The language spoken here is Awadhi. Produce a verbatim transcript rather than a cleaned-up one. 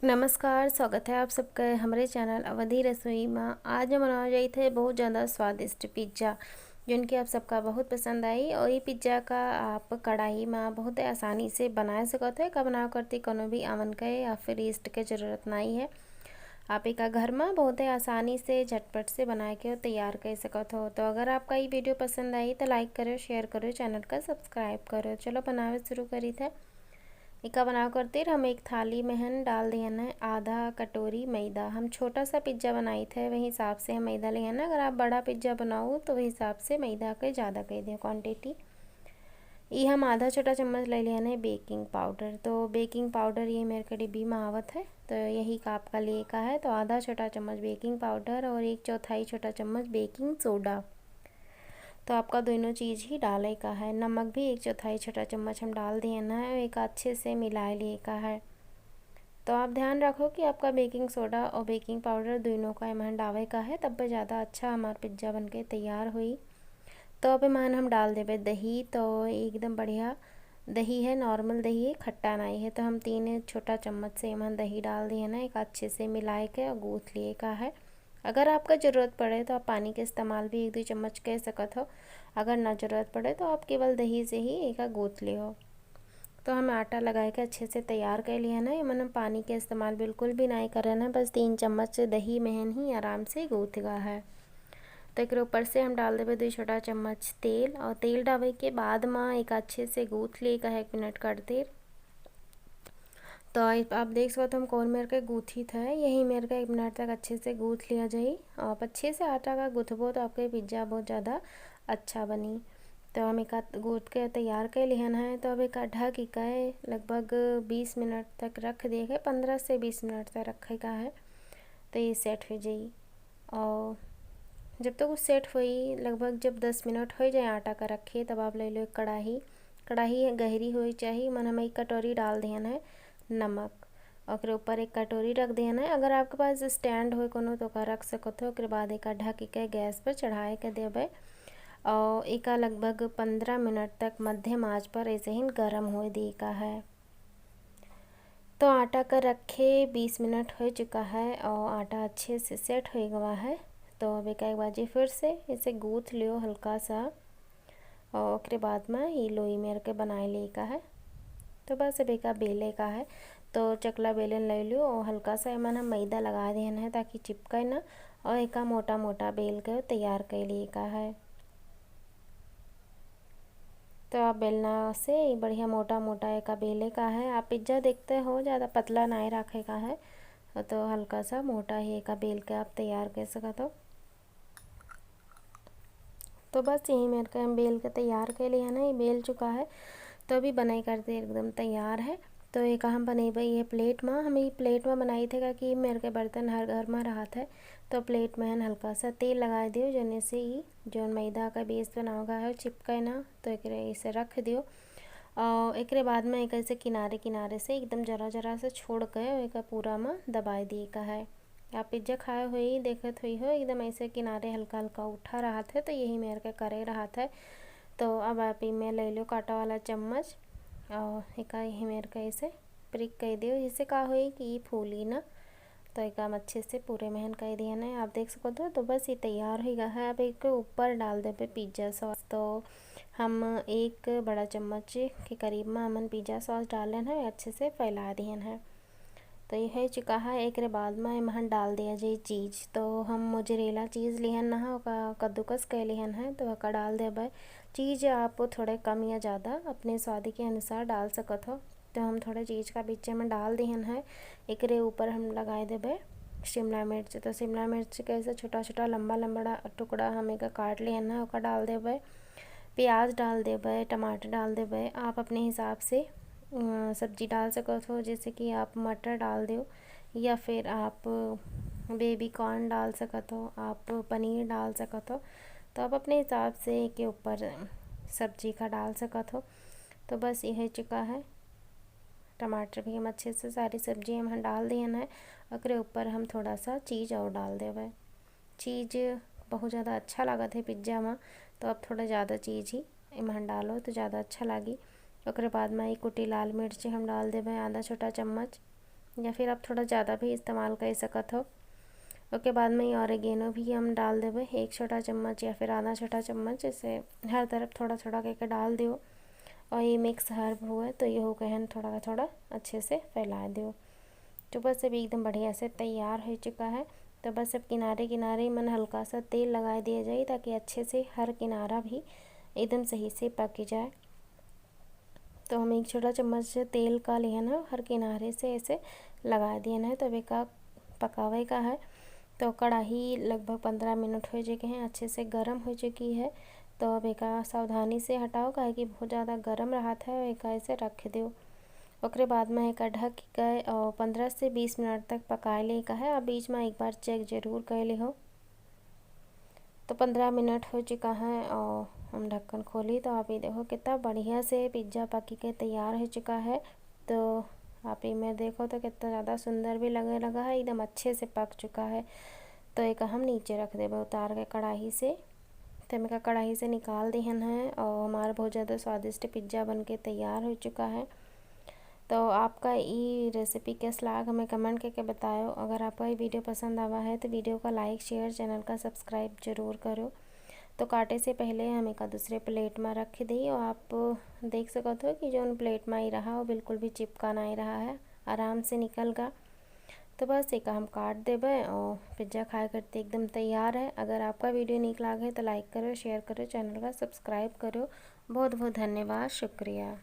नमस्कार, स्वागत है आप सबके हमरे चैनल अवधी रसोई मा। आज हम बनावे जाइत है बहुत ज़्यादा स्वादिष्ट पिज्जा, जोन कि आप सबका बहुत पसंद आई। और ये पिज्जा का आप कढ़ाई मा बहुत आसानी से बना सकत हो। एका बनावे करती कोनो भी oven के या फिर yeast के ज़रूरत नहीं है। आप एका घर मा बहुत ही आसानी से झटपट से बना के तैयार कर सकत हो। तो अगर आपका ये video पसंद आई तो like करो, share करो, channel का subscribe करो। चलो बनावे शुरू करी थे। एका बनावे करतिर हम एक थाली में हन डाल दिहन है आधा कटोरी मैदा। हम छोटा सा पिज्जा बनाई थे, वही हिसाब से हम मैदा लिहन है। अगर आप बड़ा पिज्जा बनाओ तो वही हिसाब से मैदा के ज़्यादा कह दें quantity। ई हम आधा छोटा चम्मच ले लिहन है baking powder। तो baking powder ये मेरे के डिब्बी में आवत है, तो यही का आपका लिए का है। तो आधा छोटा चम्मच baking powder और एक चौथाई छोटा चम्मच baking soda। तो आपका दोनों चीज़ ही डाले का है। नमक भी एक चौथाई छोटा चम्मच हम डाल दिहन है, एक अच्छे से मिला लिए का है। तो आप ध्यान रखो कि आपका baking soda और baking powder दोनों का एमहन डावे का है, तब पे ज़्यादा अच्छा हमार पिज्जा बन के तैयार हुई। तो अब एमहन हम डाल देबे दही। तो एकदम बढ़िया दही है, normal दही है, खट्टा नहीं है। तो हम तीन छोटा चम्मच से एमहन दही डाल दिहन है, एक अच्छे से मिलाए के और गूँथ लिए का है। अगर आपका ज़रूरत पड़े तो आप पानी के इस्तेमाल भी एक दो चम्मच कर सकत हो, अगर ना ज़रूरत पड़े तो आप केवल दही से ही एका गूँथ लियो। तो हम आटा लगाए के अच्छे से तैयार कर लिहन है। एमन हम पानी के इस्तेमाल बिल्कुल भी नहीं करन है, बस तीन चम्मच दही में हन ही आराम से गूँथ गा है। तो एक ऊपर से हम डाल देबे दो छोटा चम्मच तेल, और तेल डाले के बाद में एक अच्छे से गूँथ लिए का है एक मिनट करतिर। तो आप देख सकते हो हम कौन मेर के गूँथी थे, यही मेर का एक मिनट तक अच्छे से गूँथ लिया जाए। आप अच्छे से आटा का गूँथबो तो आपके पिज्जा बहुत ज़्यादा अच्छा बनी। तो हम एक गूँथ के तैयार कर लिहन है। तो अब एक ढक के लगभग बीस मिनट तक रख दिए गए, पन्द्रह से बीस मिनट तक रखे का है, तो ये set हो जाई। और जब तक वो set होई, लगभग जब दस मिनट हो जाए आटा का रखे, तब आप ले लो एक कढ़ाई। कढ़ाई गहरी होई चाहिए, मन हम एक कटोरी डाल दिहन है नमक, ओकरे ऊपर एक कटोरी रख दिहन है। अगर आपके पास stand हो कोनो तो ओका रख सकत हो। ओकरे बाद एक ढक के गैस पर चढ़ाए के देबे और एका लगभग पन्द्रह मिनट तक मध्यम आंच पर ऐसे ही गरम होए दी का है। तो आटा का रखे बीस मिनट हो चुका है और आटा अच्छे से set हो गवा है। तो अब एक, एक बाजी फिर से इसे गूँथ लियो हल्का सा और ओकरे बाद में ये लोई मेर के बनाए ले का है। तो बस अब एका बेले का है, तो चकला बेलन ले लियो और हल्का सा एमन हम मैदा लगा देहन है ताकि चिपके ना, और एका मोटा मोटा बेल के तैयार कर लिए का है। तो आप बेलना से ही बढ़िया मोटा मोटा एका बेले का है। आप पिज्जा देखते हो ज़्यादा पतला नहीं रखे का है, तो हल्का सा मोटा ही एका बेल के आप तैयार कर सकत हो। तो बस यही मेर के हम बेल के तैयार कर लिया ना, ये बेल चुका है। तो अभी बनाई करते एकदम तैयार है। तो एका हम बनेबे ये plate में, हम ये plate में बनाई थे, क्योंकि मेर के बर्तन हर घर में रहत है। तो plate में हन हल्का सा तेल लगा दियो, जौने से ई जौन मैदा का base बनावा है चिपके ना। तो एकरे ऐसे रख दियो और एकरे बाद में एक ऐसे किनारे किनारे से एकदम जरा जरा से छोड़ के एक पूरा में दबाई दिए का है। आप पिज्जा खाए हुई देखत हुई हो, एकदम ऐसे किनारे हल्का हल्का उठा रहत है, तो यही मेर के करे रहत है। तो अब आप इमे ले लो कांटा वाला चम्मच और एका यही मेर के ऐसे prick कर दियो, जिससे का होई कि ई फूली ना। तो एका हम अच्छे से पूरे मेहन कर दिया ना, आप देख सकते हो। तो बस ये तैयार हो गया है। अब एक ऊपर डाल देबे pizza sauce। तो हम एक बड़ा चम्मच के करीब में हमन pizza sauce डालन है, अच्छे से फैला दिहन है। तो ये हो चुका है। एकरे बाद में एमहन डाल दिया जाए cheese। तो हम mozzarella cheese लिहन ना है, ओका कद्दूकस कर लिहन है, तो ओका डाल देबे। Cheese आप थोड़े कम या ज़्यादा अपने स्वाद के अनुसार डाल सकत हो। तो हम थोड़ा cheese का बीच में डाल दिहन है। एकरे ऊपर हम लगाए देबे शिमला मिर्च। तो शिमला मिर्च के ऐसे छोटा छोटा लंबा लंबा डा-, टुकड़ा हम एका काट लिहन है, ओका डाल देबे। प्याज डाल देबे, टमाटर डाल देबे। आप अपने हिसाब से, अ, सब्जी डाल सकत हो, जैसे कि आप मटर डाल दो या फिर आप baby corn डाल सकत हो, आप पनीर डाल सकत हो। तो आप अपने हिसाब से के ऊपर सब्जी का डाल सकत हो। तो बस ये हो चुका है। टमाटर भी हम अच्छे से सारी सब्जी हम डाल दिहन है। ओकरे ऊपर हम थोड़ा सा cheese और डाल देबे। Cheese बहुत ज़्यादा अच्छा लागत है pizza में, तो आप थोड़ा ज़्यादा cheese ही एमहन डालो तो ज़्यादा अच्छा लागी। ओकरे बाद में एक कुटी लाल मिर्च हम डाल देबे आधा छोटा चम्मच, या फिर आप थोड़ा ज़्यादा भी इस्तेमाल कर सकत हो। ओके बाद में ये oregano भी हम डाल देबे एक छोटा चम्मच या फिर आधा छोटा चम्मच, इसे हर तरफ थोड़ा थोड़ा करके डाल दियो। और ये mix herb हुए तो ये हो गए हैं, थोड़ा थोड़ा अच्छे से फैला दियो। तो बस अभी एकदम बढ़िया से तैयार हो चुका है। तो बस अब किनारे किनारे मन हल्का सा तेल लगा दिया जाए, ताकि अच्छे से हर किनारा भी एकदम सही से पक जाए। तो हम एक छोटा चम्मच तेल का लिहन है, हर किनारे से ऐसे लगा दिहन है। तो अब एका पकावे का है। तो कढ़ाई लगभग पंद्रह मिनट हो चुके हैं, अच्छे से गर्म हो चुकी है। तो अब एका सावधानी से हटाओ, काहे कि बहुत ज़्यादा गर्म रहत है, एका ऐसे रख दो। ओकरे बाद में एका ढक के और पंद्रह से बीस मिनट तक पकाए ले का है। अब बीच में एक बार check जरूर कर लिहो। तो पंद्रह मिनट हो चुका है और हम ढक्कन खोली तो आप ये देखो कितना बढ़िया से पिज्जा पकी के तैयार हो चुका है। तो आप ये में देखो तो कितना ज़्यादा सुंदर भी लगे लगा है, एकदम अच्छे से पक चुका है। तो एक हम नीचे रख देबे उतार के कढ़ाई से। तो हम एका कढ़ाई से निकाल दिहन है और हमारा बहुत ज़्यादा स्वादिष्ट पिज्जा बन के तैयार हो चुका है। तो आपका ई recipe कैस लाग हमें comment करके बतायो। अगर आपका ये video पसंद आवा है तो video का like, share, channel का subscribe जरूर करो। तो काटे से पहले हम एका दूसरे plate में रख दी और आप देख सकत हो कि जौन plate में आई रहा वो बिल्कुल भी चिपका नहीं रहा है, आराम से निकल गा। तो बस एका हम काट देबे और पिज्जा खाए करते एकदम तैयार है। अगर आपका video नीक लागे तो like करो, share करो, channel का subscribe करो। बहुत बहुत धन्यवाद, शुक्रिया।